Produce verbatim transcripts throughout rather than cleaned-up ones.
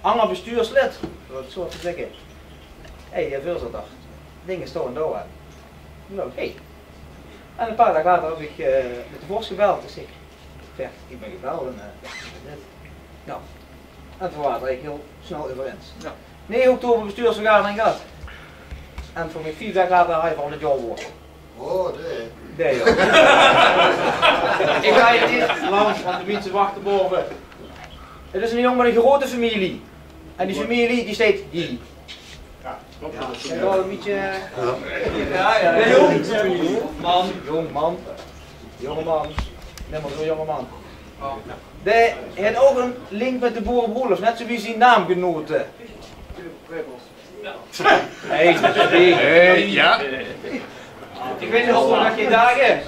Anger bestuurslid, wat zal ich zègke? Hé, heer veurzitter, dinger staon dao aan. Noe, hé. En e paar daag later höb ich, eh, mit de vors gebeld. Ich zèk: "Bert, ich bön gebeld en, eh, dit." Noe, en veer waore d'r eigelik hiel snel euver ins. Jao. Nege oktober bestuursvergadering gehad. En veur mich vief daag later haw ich al 't jaorwoord. Oh, nae. Nae, jao. Ich gaon 't neet lang, want de minse wachte baove. 't Is eine jóng mit ein groete femilie. En die femilie, die steit hie. Jao, klop. Jao, ein bietje, eh, jao, jao, jóng. Man, jóng man. Jónge man. Neet mie zoe'n jónge man. Dae haet ouch ein link mit de boerebroelof, net zoe wie zien naamgenote. Hey, hey. Hey, jao. Ich weit neet of dat geit dage.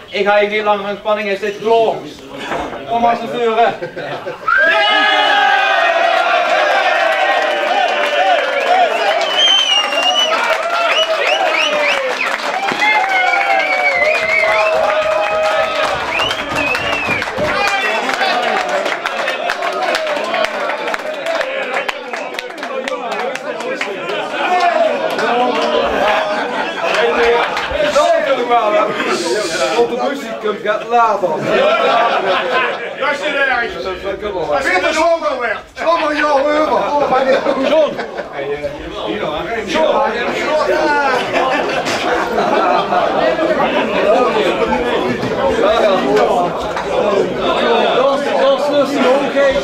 Ich haw neet langer in spanning, hae steit klaor. Kóm mer ins nao veure. Want de muziek kump get later. Dat is neet erg. Peter Zwanger weer. Zwanger, jao, euver. Oh, mien John. John. Los, los, los, los.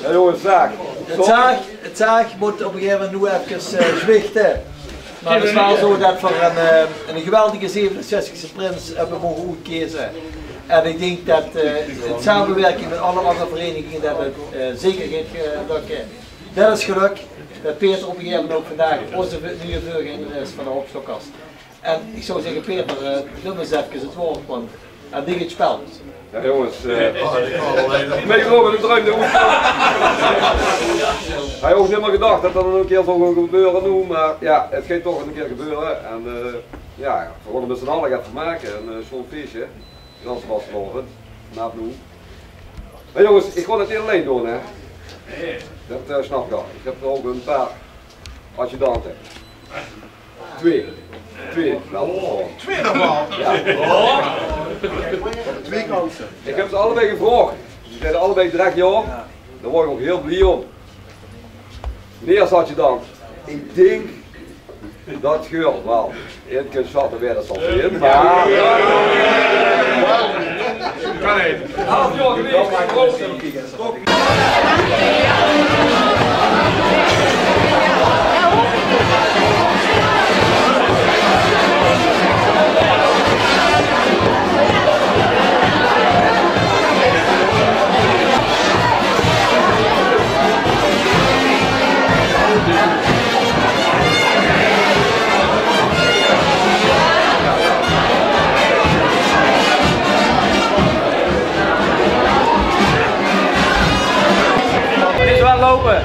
Jao, jónges, zaag. 't Zaag, 't zaag mót op e gegaeve moment noe efkes, eh, zwichte. Mer 't is waal zoe det veer ein, eh, ein geweldige zevenenzestigste prins höbbe moge oetkeze. En ich dink det, eh, in samewirking mit alle anger vereiniginge det 't, eh, zeker geit, eh, lökke. Det is gelök det Peter op e gegaeve moment ouch vandaag ózze nuje veurgenger is van de Hopstokkers. En ich zou zègke, Peter, eh, num ins efkes 't waord, want aan dich 't spel. Jao, jónges, eh, ich bön gewoon in de druimde oet. Haw ouch neet mie gedach det det nog ein kier zou gaon gebeure noe, mer jao, 't geit toch nog ein kier gebeure. En, eh, jao, veer gaon d'r mit z'n alle get van make en, eh, zoe'n fieësje. Gans vastelaovend, nao noe. Mer jónges, ich gaon 't neet allein doon, hè. Det, eh, snap ich waal. Ich höb d'r ouch ein paar adjudante. Twee. Twee, waal. Twee nog waal? Jao. Twee kanse. Ich höb ze allebei gevraog. Ze zeide allebei direk jao. Dao waor ich ouch hiel blie óm. Meneer adjudant, ich dink det geer waal in kónt sjatte wae det zal zeen, mer Dit is waal loupe.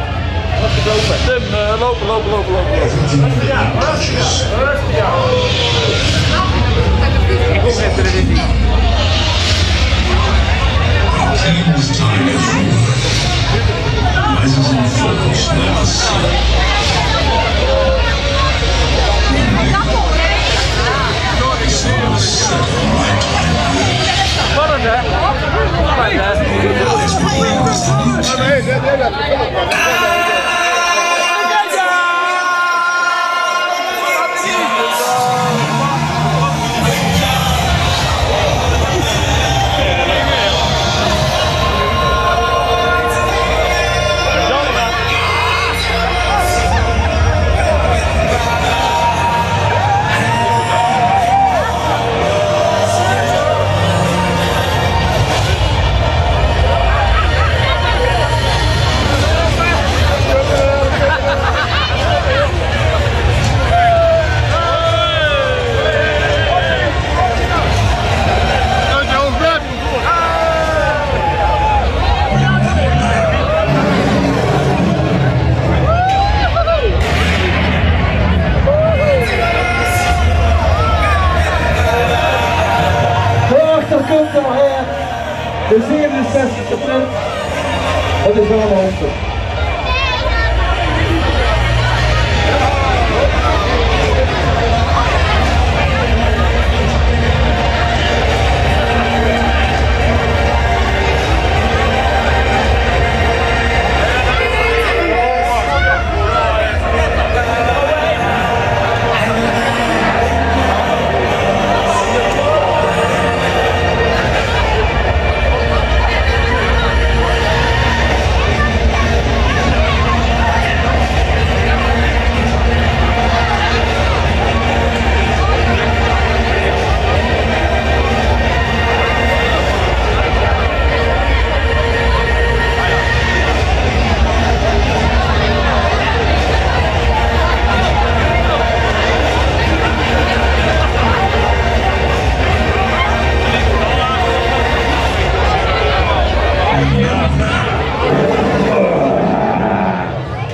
Tim, eh, loupe, loupe, loupe, loupe, loupe. Rustig aan. Rustig aan. Spannend, hè? Spannend, hè? Komt al her, de zevenenzestigste prins. Dat is wel een hoogte.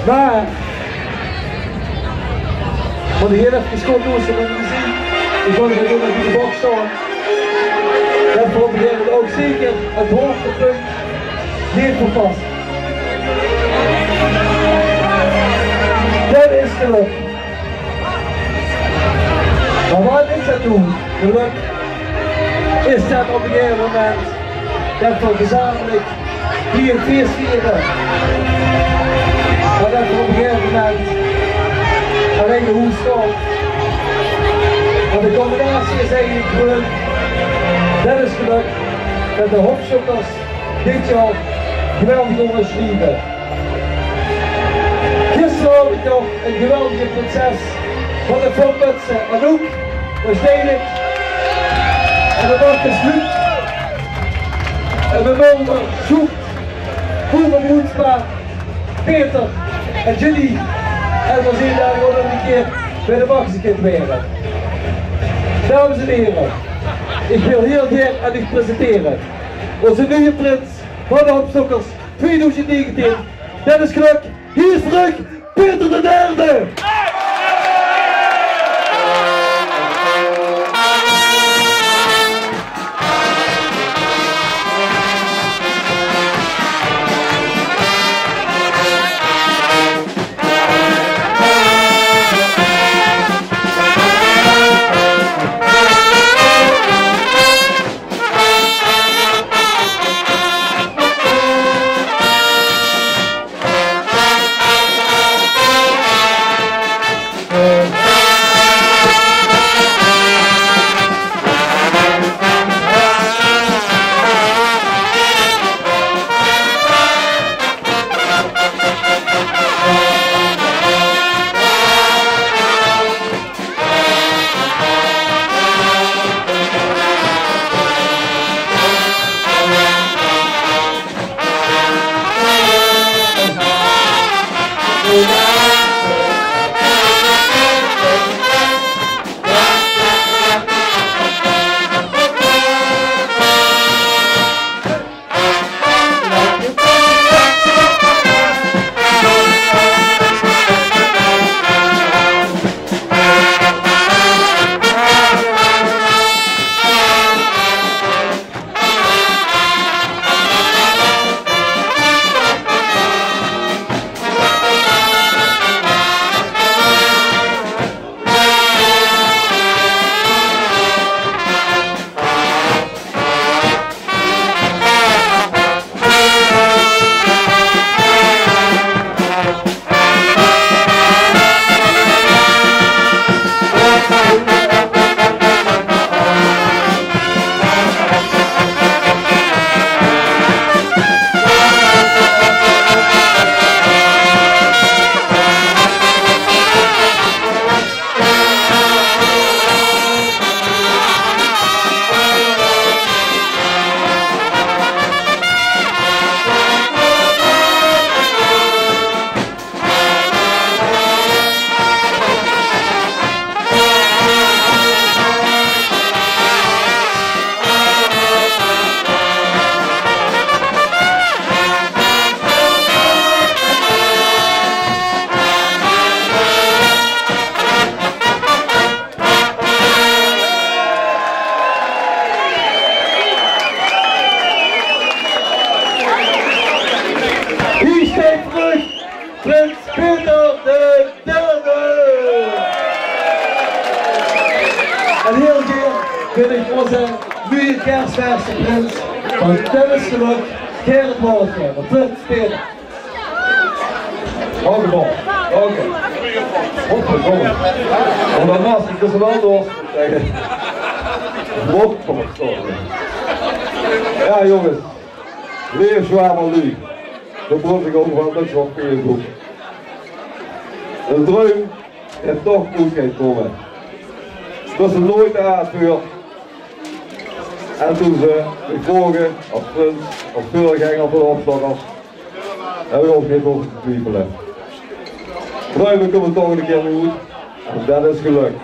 Maar, want de heer heeft geschoten toen ze nog niet zien. Ik vond het ook nog in de box staan. Dat vond ik eigenlijk ook zeker het hoogtepunt. Niet verpast. Dat is geluk. Maar wat is dat toen? Geluk is dat op een gegeven moment dat we gezamenlijk hier feest vieren. Maar dat we op een gegeven moment alleen de hoes staan. Maar de combinatie is eigenlijk geluk. Dat is geluk. Dat de Hopsjokkers dit jaar geweldig onderschrijven. Gisteren had ik nog een geweldige prinses van de Van Putsen, Anouk. Daar steed ik. En dat was besluit. En we mogen zoek, Koeman Boetsma, Peter en Julie. En we zien daar gewoon nog een keer bij de Maxi Kid weer. Dames en heren, ik wil heel graag aan u presenteren onze nieuwe prins van de Hopsjokkers tweeduizend negentien. Dat is geluk. Hier is terug Peter de Derde. Ózze nuuje kersverse prins van Tennis Gelök, Gerrit Wolfgaever. Prins Peter. Oké, oké. Godverdomme. Ómdat masker is er waal door. Godverdomme. Jao, jónges. Leef zwaar, luuj. Zoe mót ich ouch waal, det is waal Facebook. Ein druim dae toch good geit kómme. Det is noeats te laat veur. En toen ze mich vroge of prins of veurgenger van de optoch, höb ich ouch neet hove te twiefele. Druime kómme toch ein kier oet. En det is gelök.